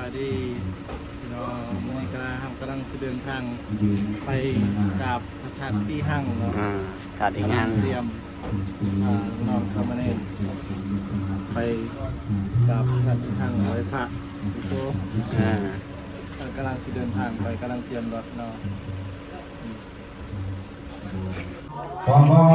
ສະບາຍດີພີ່ນ້ອງ ມື້ນີ້ກະເຮົາກຳລັງຊິເດີນທາງໄປກາບພະທາດອີ່ຮັ່ງເນາະ ອ່າ ທາດອີ່ຮັ່ງ ກຳລັງຕຽມ ອ່າ ນ້ອງສາມະເນນໄປກາບພະທາດອີ່ຮັ່ງ ໄຫວ້ພະ ອ່າ ກຳລັງຊິເດີນທາງໄປ ກຳລັງຕຽມລົດເນາະ. ພ້ອມບໍ່?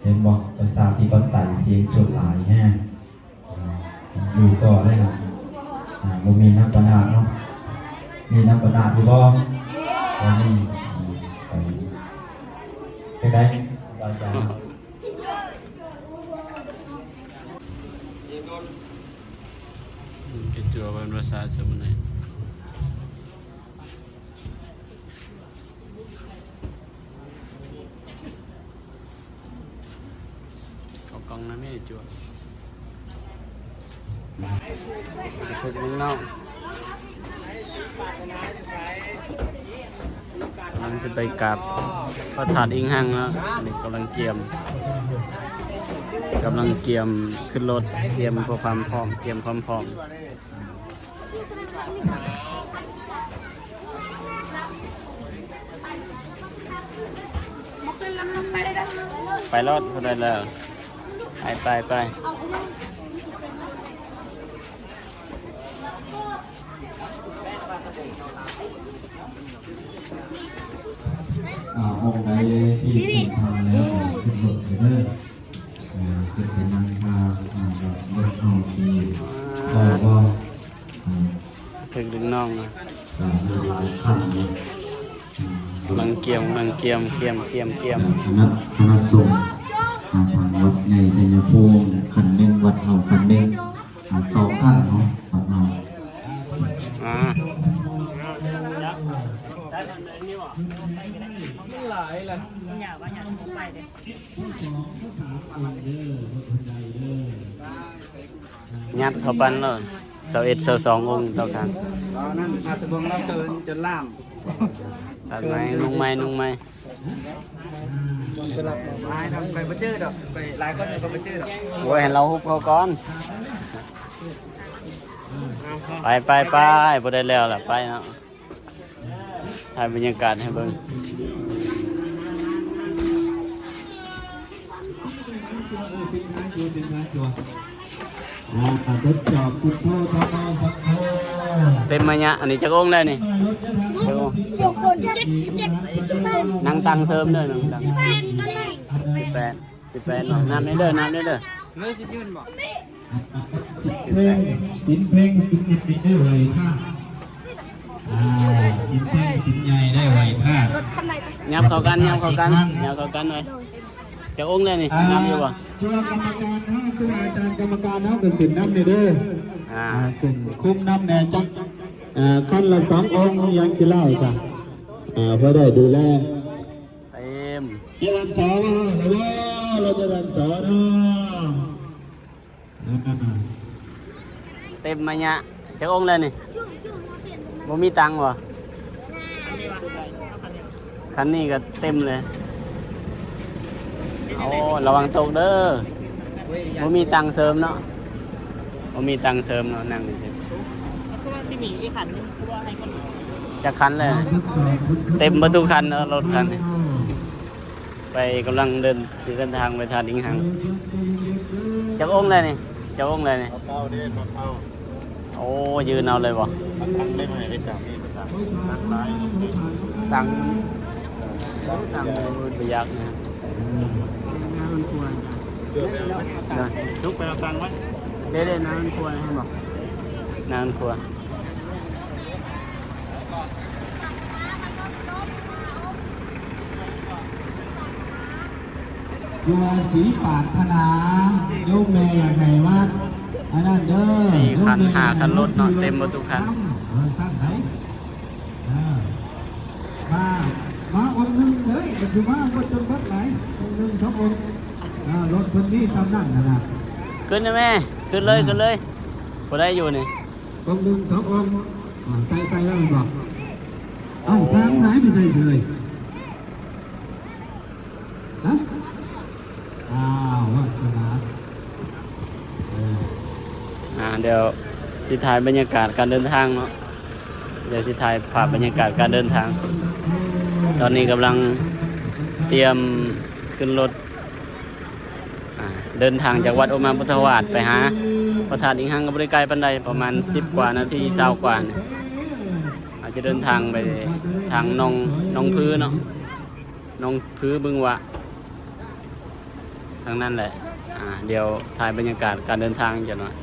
ເຫັນບໍ່? ປະຊາທິປະໄຕສຽງສ່ວນຫຼາຍແຮງ. ຢູ່ຕໍ່ໄດ້ນະ ອ່າ ບໍ່ມີນ້ຳປະດາດເນາະ ມີນ້ຳປະດາດຢູ່ບໍ່? ບໍ່ມີ. ເປັນໃດ ອາຈານ? ກະຈົວເປັນພາສາສາມະເນນ. ເຂົ້າກ່ອງນະແມ່ຈົວ ເພິ່ນນ້ອງ ກຳລັງຊິໄປກາບພະທາດອີ່ຮັ່ງເນາະ ອັນນີ້ກຳລັງກຽມ ກຳລັງກຽມຂຶ້ນລົດ ກຽມເພື່ອຄວາມພ້ອມ ກຽມຄວາມພ້ອມ. ໄປໂລດ ຜູ້ໃດແລ້ວ ໄປ ໄປ ໄປ. ອ່າ ຫ້ອງໃດທີ່ເປັນທາງແລ້ວ ຂຶ້ນລົດເດີ. ອ່າ ເປັນໄປນຳທາງ ອ່າ ເບິ່ງເອົາທີ່ ອ່າ ບໍ່ ບໍ່ ອ່າ ຖືກດຶງນ້ອງນະ ອ່າ ມີຫຼາຍຂັ້ນເນາະ ອ່າ ນາງກຽມ ນາງກຽມ ກຽມ ກຽມ ກຽມ ອ່າ ຄະນະ ຄະນະສົງ ອ່າ ທາງວັດໃຫຍ່ໄຊຍະພູມ ຂັ້ນໜຶ່ງ ວັດເຮົາຂັ້ນໜຶ່ງ ອ່າ ສອງຂັ້ນເນາະ ວັດເຮົາ ອ່າ ມັນຫຼາຍລະ. ຍັດເຂົ້າປັນໂລດ ຊາວເອັດ ຊາວສອງອົງຕໍ່ກັນ ເອົານັ້ນ ພະສະບົງລາວເກີນຈົນລ່າມ ຕັດໃໝ່ ນຸ່ງໃໝ່ ນຸ່ງໃໝ່ ໄປບໍ່ຈື່ດອກ ໄປຫຼາຍຄົນກໍບໍ່ຈື່ດອກ ໂອ້ຍ ໃຫ້ລາວຮຸບເຂົາກ່ອນ ໄປ ໄປ ໄປ ບໍ່ໄດ້ແລ້ວລະ ໄປເນາະ. ຖ່າຍບັນຍາກາດໃຫ້ເບິ່ງ ອ່າ ທົດສອບ ພຸດໂທ ທຳໂມ ສັງໂຄ ເຕັມມາຍະ ອັນນີ້ຈັກອົງແລ້ວນີ້? ສິບຫົກ ສິບຫົກຄົນ ສິບເຈັດ ສິບເຈັດ ນັ່ງຕັງເສີມເດີ ນັ່ງຕັງ ສິບແປດ ຕອນນີ້ ສິບແປດ ສິບແປດເນາະ ນັບແດ່ເດີ ນັບແດ່ເດີ ເລີຍຊິຢືນບໍ່? ສິບແປດ ສິນເພັງ ສິນໃຫຍ່ໄດ້ໄຫວ້ພະ ອ່າ ສິນເພັງ ສິນໃຫຍ່ໄດ້ໄຫວ້ພະ ຍັບເຂົ້າກັນ ຍັບເຂົ້າກັນ ຍັບເຂົ້າກັນໄວ້ ຈັກອົງແລ້ວນີ້? ອ່າ ນັບຢູ່ບໍ່? ຈຸລະກຳມະການເຮົາ ຄູບາອາຈານກຳມະການເຮົາ ເປັນນຳແດ່ເດີ ອ່າ ອ່າ ເປັນຄຸມນຳແດ່ ຈັກ ອ່າ ຄັນລະສອງອົງ ຍັງຊິຫຼາຍກະ ອ່າ ພໍໄດ້ດູແລ. ເຕັມ ເຈລັນສອ ເນາະ ເນາະ ເຈລັນສອ ເນາະ ເຕັມມາຍະ ຈັກອົງແລ້ວນີ້? ບໍ່ມີຕັງບໍ່? ຄັນນີ້ກໍເຕັມເລີຍ. ໂອ້ ລະວັງຕົກເດີ. ບໍ່ມີຕັງເສີມເນາະ. ບໍ່ມີຕັງເສີມເນາະ ນັ່ງຊື່ໆ. ຄືວ່າຊິມີອີກຄັນໜຶ່ງ ຄືວ່າໃຫ້ຄົນ ຈັກຄັນແລ້ວ? ເຕັມເບິດທຸກຄັນເນາະ ລົດຄັນນີ້. ໄປ ກຳລັງເດີນ ຊິເດີນທາງໄປທາດອີ່ຮັ່ງ. ຈັກອົງແລ້ວນີ້? ຈັກອົງແລ້ວນີ້? ເກົ້າເດ້ ເກົ້າ. ໂອ້ ຢືນເອົາເລີຍບໍ່? ຕັ້ງໄດ້ໃໝ່ໄດ້ຕາມນີ້ ໄປຕາມ ຕັ້ງຫຼາຍ ຕັ້ງ ຕັ້ງບໍ່ຢາກນະ. ໜ້າເຮືອນຄົວ ນະ ສຸກໄປເອົາຕັງໄວ້. ເດ້ໆ ໜ້າເຮືອນຄົວ ເຫັນບໍ່? ໜ້າເຮືອນຄົວ. ຢູ່ວ່າສີປາດຖະໜາ ໂຍມແມ່ຢາກໃຫ້ມາອັນນັ້ນເດີ. ສີ່ຄັນ ຫ້າຄັນລົດເນາະ ເຕັມເບິດທຸກຄັນ. ເອີ ຊັ້ນໃດ ເອີ ມາ ມາອົງໜຶ່ງກໍໄດ້ ກໍຄືມາບໍ່ຈົນເບິດຫຼາຍ ອົງໜຶ່ງສອງອົງ. ເອີ ລົດເພິ່ນມີສ່ຳນັ້ນນະ. ຂຶ້ນແມ່ ຂຶ້ນເລີຍ ຂຶ້ນເລີຍ. ບໍ່ໄດ້ຢູ່ນີ້ ອົງໜຶ່ງສອງອົງ. ອ່າ ໃສ່ ໃສ່ແລ້ວແມ່ນບໍ່? ເອົ້າ ທາງຫາຍໄປໃສເລີຍ? ຮະ? ອ້າວ ວາດສະໜາ. ເອີ ອ່າ ດຽວ ຊິຖ່າຍບັນຍາກາດການເດີນທາງເນາະ, ດຽວຊິຖ່າຍພາບບັນຍາກາດການເດີນທາງ. ຕອນນີ້ກຳລັງຕຽມຂຶ້ນລົດ ອ່າ ເດີນທາງຈາກວັດໂອມາພຸດທະວາດໄປຫາພະທາດອີງຮັງກໍບໍ່ໄດ້ໄກປານໃດ, ປະມານສິບກວ່ານາທີ ຊາວກວ່ານີ້. ອາດຈະເດີນທາງໄປທາງໜອງ ໜອງຜືເນາະ, ໜອງຜືບຶງຫວາ ທາງນັ້ນແຫຼະ. ອ່າ ດຽວຖ່າຍບັນຍາກາດການເດີນທາງຈັກໜ້ອຍ.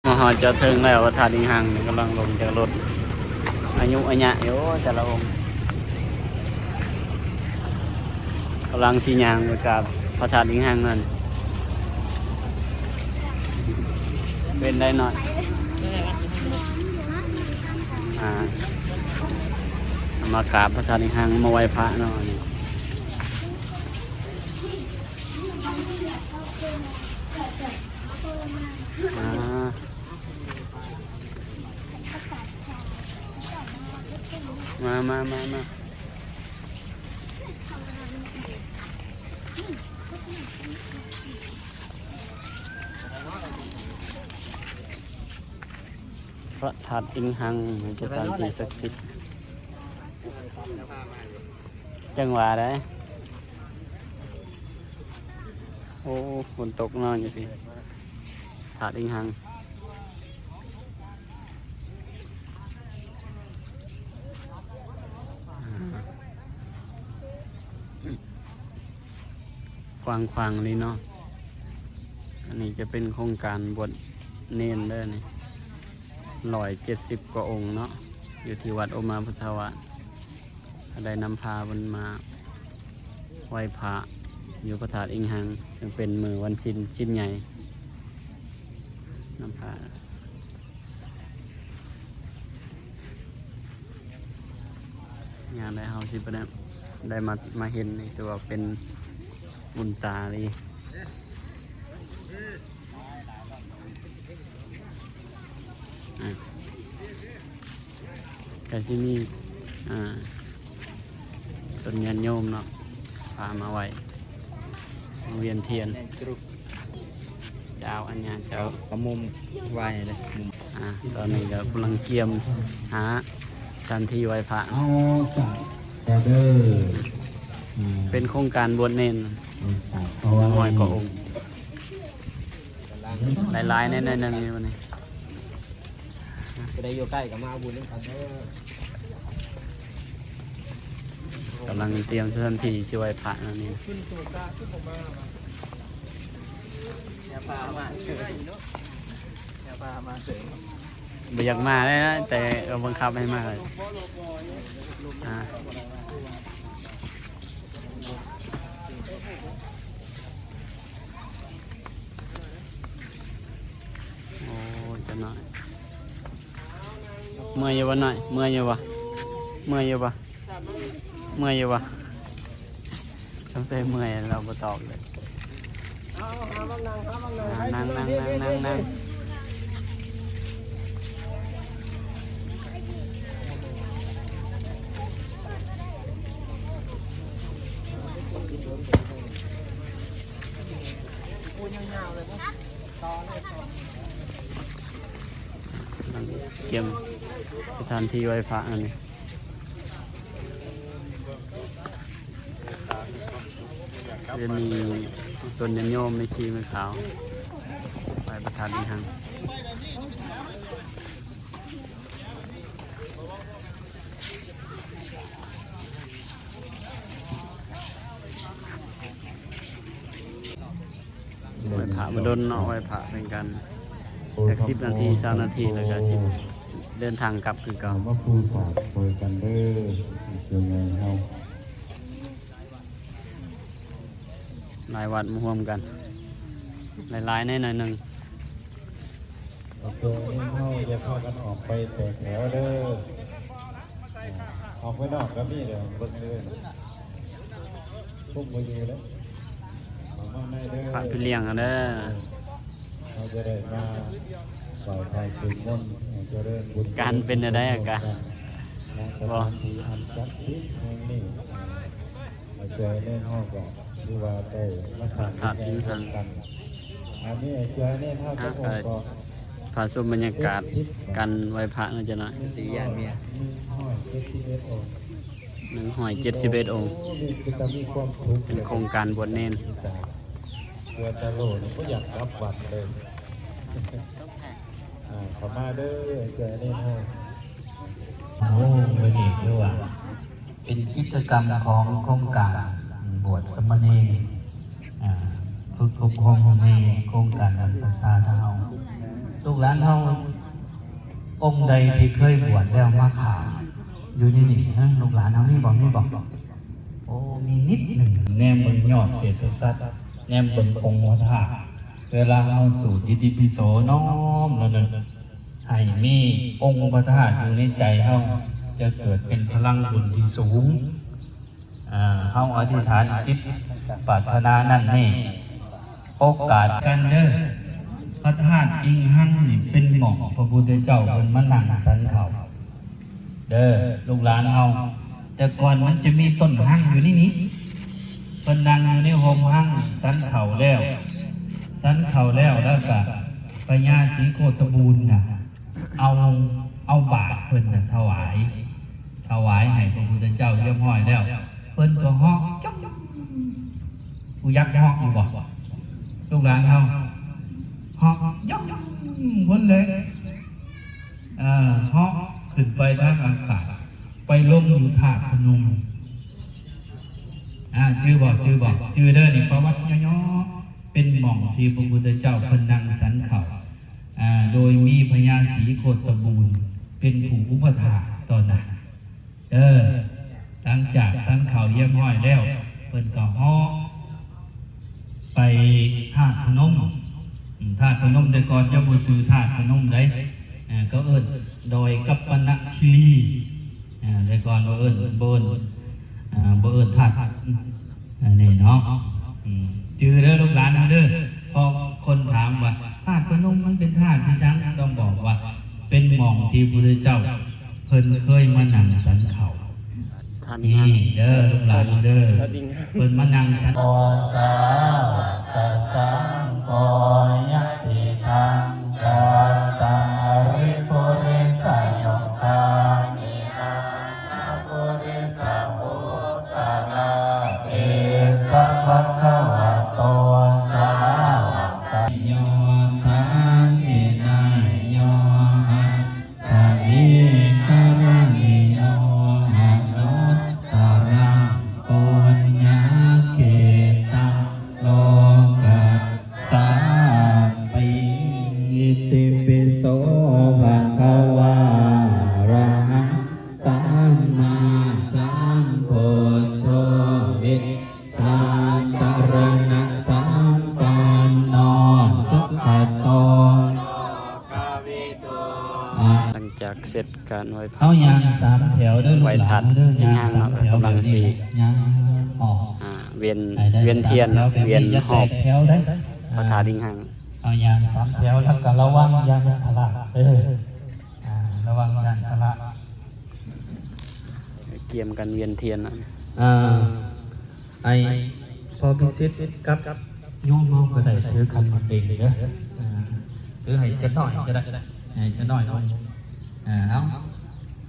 ມາຮອດຈອດເຖິງແລ້ວ ພະທາດອີງຮັງນີ້ກຳລັງລົງຈາກລົດ. ອາຍຸອາຍະຢູ່ແຕ່ລະອົງ. ກຳລັງຊິຍ່າງໄປກາບພະທາດອີງຮັງນັ້ນ. ເປັນໄດ້ໜ້ອຍ. ອ່າ ມາກາບພະທາດອີງຮັງ ມາໄຫວ້ພະເນາະ. ອ່າ ມາ ມາ ມາ ມາ. ພະທາດອີງຮັງ ສະຖານທີ່ສັກສິດ. ຈັ່ງຫວະໃດ໋. ໂອ້ ຝົນຕົກເນາະຢູ່ພີ້. ທາດອີງຮັງ ກວ້າງຂວາງນີ້ເນາະ. ອັນນີ້ຈະເປັນໂຄງການບວດເນນເດີນີ້, ຮ້ອຍເຈັດສິບກວ່າອົງເນາະ, ຢູ່ທີ່ວັດໂອມາພຸດທະວາດ. ໄດ້ນຳພາເພິ່ນມາໄຫວ້ພະຢູ່ພະທາດອີງຮັງ, ເຊິ່ງເປັນມື້ວັນສິນ ສິນໃຫຍ່. ນຳພາ ຍາມໃດເຮົາຊິບໍ່ໄດ້ ໄດ້ມາ ມາເຫັນນີ້ ຖືວ່າເປັນບຸນຕາອີ່ຫຼີ. ອ່າ ກະຊິມີ ອ່າ ຕົ້ນຍາດໂຍມເນາະ ພາມາໄຫວ້ ມາວຽນທຽນ ເຈົ້າອັນຍາເຈົ້າ ເອົາມຸມໄວ້ເດ້. ອ່າ ຕອນນີ້ກໍກຳລັງກຽມຫາສະຖານທີ່ໄຫວ້ພະ. ເອົາສາ ອອເດີ ອ່າ ເປັນໂຄງການບວດເນນ ເອົາສາ ຮ້ອຍກວ່າອົງ. ຫຼາຍໆ ແນ່ໆ ນີ້ວັນນີ້ ຜູ້ໃດຢູ່ໃກ້ກໍມາເອົາບຸນນຳກັນເດີ. ກຳລັງຕຽມສະຖານທີ່ຊິໄຫວ້ພະນັ້ນນີ້. ຢ່າພາມາເສີຍເນາະ ຢ່າພາມາເສີຍ. ບໍ່ຢາກມາເລີຍນະ ແຕ່ກໍບັງຄັບໃຫ້ມາ. ອ່າ ໂອ້ຍ ຈັກໜ້ອຍ. ເມື່ອຍຢູ່ບໍ່ນ້ອຍ? ເມື່ອຍຢູ່ບໍ່? ເມື່ອຍຢູ່ບໍ່? ເມື່ອຍຢູ່ບໍ່? ສົງໄສເມື່ອຍ ລາວບໍ່ຕອບເລີຍ. ອ່າ ນັ່ງ ນັ່ງ ນັ່ງ ນັ່ງ ນັ່ງ. ກຽມສະຖານທີ່ໄຫວ້ພະອັນນີ້ ຈະມີຕົ້ນຍາດໂຍມ ມີຊີມີຂາວ ໄປປະທານອີ່ຫຍັງ. ໄຫວ້ພະບໍ່ດົນເນາະ ໄຫວ້ພະເປັນການຈັກສິບນາທີ ຊາວນາທີ ແລ້ວກໍຊິ ເດີນທາງກັບຄືເກົ່າ ເອົາມາປູສາດຊ່ອຍກັນເດີ ເຈົ້າໃຫຍ່ເຮົາ. ຫຼາຍວັດມາຮ່ວມກັນ ຫຼາຍໆ ແດ່ໜ້ອຍໜຶ່ງ. ໂອເຄ ເຮົາຢ່າພາກັນອອກໄປແຕກແຖວເດີ ອອກໄປນອກກໍມີເດີ ເບິ່ງເດີ. ພວກບໍ່ຢູ່ແລ້ວ ເຂົ້າມາໃນເດີ ພະພີ່ລ້ຽງເດີ ເຮົາຈະໄດ້ມາໄຫວ້ພະສວດມົນໃຫ້ຈະເລີນບຸນ ການເປັນແນວໃດອາການ ນະສະຖານທີ່ອັນສັກສິດແຫ່ງນີ້ ອາຈານເຮົາກໍຖືວ່າໄດ້ມາສ້າງບຸນໃຫຍ່ຮ່ວມກັນ ອັນນີ້ອາຈານເຮົາຈະອົບກໍ ພາຊົມບັນຍາກາດການໄຫວ້ພະເນາະ ຈັກໜ້ອຍ ຕີຢ້ານເມຍ ໜຶ່ງຮ້ອຍເຈັດສິບເອັດອົງ ໜຶ່ງຮ້ອຍເຈັດສິບເອັດອົງ ເປັນໂຄງການບວດເນນ ເສືອຕາໂຫຼນີ້ບໍ່ຢາກກັບວັດເລີຍ ອາ ເຂົ້າມາເດີ ເຈົ້າແມ່ເຮົາ. ໂອ້ ມື້ນີ້ຄືວ່າ ເປັນກິດຈະກຳຂອງໂຄງການບວດສາມະເນນ ອາ ຝຶກອົບຮົມໃນໂຄງການບັນພະຊາທາເຮົາ ລູກຫຼານເຮົາອົງໃດທີ່ເຄີຍບວດແລ້ວມາຂ້າຢູ່ໃນນີ້ ເອີ ລູກຫຼານເຮົາມີບໍ່ ມີບໍ່? ໂອ້ ມີນິດໜຶ່ງ ແນມເບິ່ງຍອດເສດຖະສັດ ແນມເບິ່ງອົງພະທາດ ເວລາເຮົາສູດອິຕິປິໂສນ້ອມລະນຶກ ໃຫ້ມີອົງພະທາດຢູ່ໃນໃຈເຮົາ ຈະເກີດເປັນພະລັງບຸນທີ່ສູງ ເຮົາອະທິຖານຈິດປາດຖະໜານັ້ນນີ້ ໂອກາດກັນເດີ ພະທາດອິງຮັງນີ້ເປັນໝ່ອງພະພຸດທະເຈົ້າເພິ່ນມານັ່ງສັນເຂົ້າ ເດີ ລູກຫຼານເຮົາ ແຕ່ກ່ອນມັນຈະມີຕົ້ນຮັງຢູ່ໃນນີ້ ເພິ່ນນັ່ງຢູ່ໃນຮົ່ມຮັງ ສັນເຂົ້າແລ້ວ ສັນເຂົ້າແລ້ວ ແລ້ວກະພະຍາສີໂຄດຕະບູນນະ ເອົາ ເອົາບາດເພິ່ນນະຖວາຍ ຖວາຍໃຫ້ພະພຸດທະເຈົ້າຮຽບຮ້ອຍແລ້ວ ເພິ່ນກໍເຫາະ ຈົກ ຜູ້ຢາກເຫາະຢູ່ບໍ່? ລູກຫຼານເຮົາ ເຫາະ ຈົກ ພຸ້ນແຫຼະ ເອີ ເຫາະຂຶ້ນໄປທາງອາກາດ ໄປລົງຢູ່ທາດພະນົມ ອາ ຈື່ບໍ່? ຈື່ບໍ່? ຈື່ເດີ ນີ້ປະຫວັດຫຍໍ້ໆ ເປັນໝ່ອງທີ່ພະພຸດທະເຈົ້າເພິ່ນນັ່ງສັນເຂົ້າ ອາ ໂດຍມີພະຍາສີໂຄດຕະບູນເປັນຜູ້ອຸປະຖາກຕອນນັ້ນ ເອີ ຫຼັງຈາກສັນເຂົ້າຮຽບຮ້ອຍແລ້ວ ເພິ່ນກໍເຫາະໄປທາດພະນົມ ອາ ທາດພະນົມແຕ່ກ່ອນຈະບໍ່ຊື່ທາດພະນົມໃດ ເອີ ເຂົາເອີ້ນດອຍກັບປະນະຄີລີ ເອີ ແຕ່ກ່ອນບໍ່ເອີ້ນ ບໍ່ເອີ້ນ ເອີ ບໍ່ເອີ້ນທາດ ອັນນີ້ເນາະ ອືມ ຈື່ເດີລູກຫຼານເຮົາເດີ ເພາະຄົນຖາມວ່າ ທາດພະນົມມັນເປັນທາດທີ່ສັງ ຕ້ອງບອກວ່າ ເປັນໝ່ອງທີ່ພະພຸດທະເຈົ້າເພິ່ນເຄີຍມານັ່ງສັນເຂົ້າ ນີ້ເດີລູກຫຼານເຮົາເດີ ເພິ່ນມານັ່ງສັນ ສາວະກະສັງໂຄ ຍະຕິທັງ ຈັດຕາລິ ປຸລິສະຍຸການິ ອາ ນະ ປຸລິສະປຸກກະລາ ເອສະ ພະຄະວະໂຕ ສາວະກະ ໂຍ ທັກຂິນາຍໂຍ ອັດສະວິກະລະນິໂຍ ອະນຸດຕະລັງ ປຸນຍະເຂຕັງ ໂລກັດ ສາຕິ ອິຕິປິໂສ ພະຄະວາ ອະລະຫັງ ສຳມາສຳພຸດໂທ ວິຊາຈາລະນະສຳປັນໂນ ສຸກະໂຕ ໂລກະວິທູ ອາ ຫຼັງຈາກເສັດ ການໄຫວ້ພະ ເຮົາຍ່າງສາມແຖວເດີລູກຫຼານເດີ ຍ່າງສາມແຖວແບບນີ້ ຍ່າງອອກ ອາ ວຽນ ວຽນທຽນ ວຽນຮອບພະທາດອິງຮັງ ເຮົາຍ່າງສາມແຖວ ແລ້ວກໍລະວັງຢານພາລະເດີ ອາ ລະວັງຢານພາລະ ກຽມກັນວຽນທຽນ ອາ ໃຫ້ພໍ່ພິສິດກັບໂຍມເຮົາກໍໄດ້ ຖືຂັນໝາກເບັງເດີ ເອີ ຖືໃຫ້ຈັກໜ້ອຍກໍໄດ້ ໃຫ້ຈັກໜ້ອຍ ເອີ ເອົາ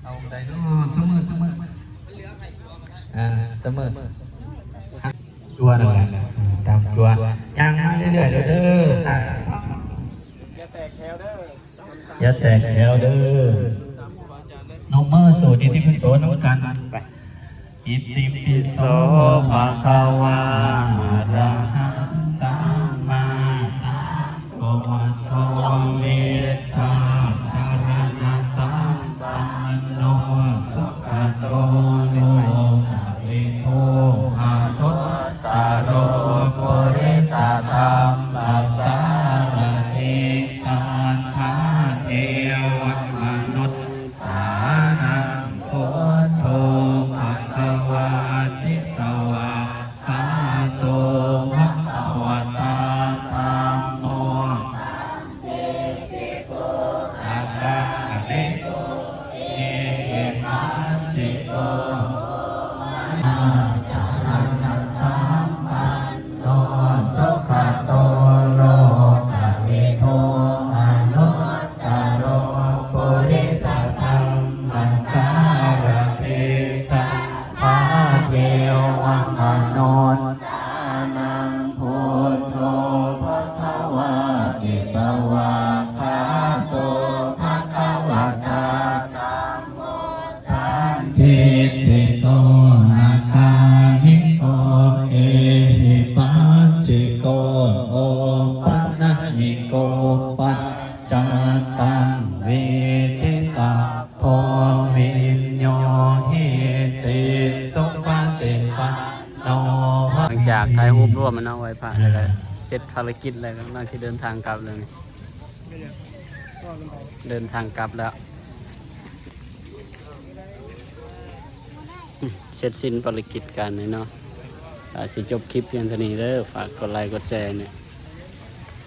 ເອົາໄດ້ເນາະ ສະເໝີ ສະເໝີ ເອີ ສະເໝີ ຕົວນັ້ນແຫຼະ ຕາມຕົວ ຍ່າງມາເລື້ອຍໆເດີ ສາທຸ ຢ່າແຕກແຖວເດີ ຍົກມືສູດອິຕິປິໂສນຳກັນ ໄປ ອິຕິປິໂສ ພະຄະວາ ອະລະຫັງ ສຳມາສຳພຸດໂທ ວິຊາຈາລະນະສຳ ໂອປະນະຍິໂກ ປັດຈະຕັງ ເວທິຕະໂພ ວິນໂຍຫິຕິ ສຸປະຕິປັນໂນ ພະ ຫຼັງຈາກຖ່າຍຮູບລວມແລ້ວເນາະ ໄຫວ້ພະ ແລ້ວກໍເສັດພາລະກິດແລ້ວ ກຳລັງຊິເດີນທາງກັບແລ້ວນີ້ ເດີນທາງກັບແລ້ວ ເສັດສິ້ນພາລະກິດການນີ້ເນາະ ກໍຊິຈົບຄລິບພຽງເທົ່ານີ້ເດີ ຝາກກົດໄລກົດແຊແດ່.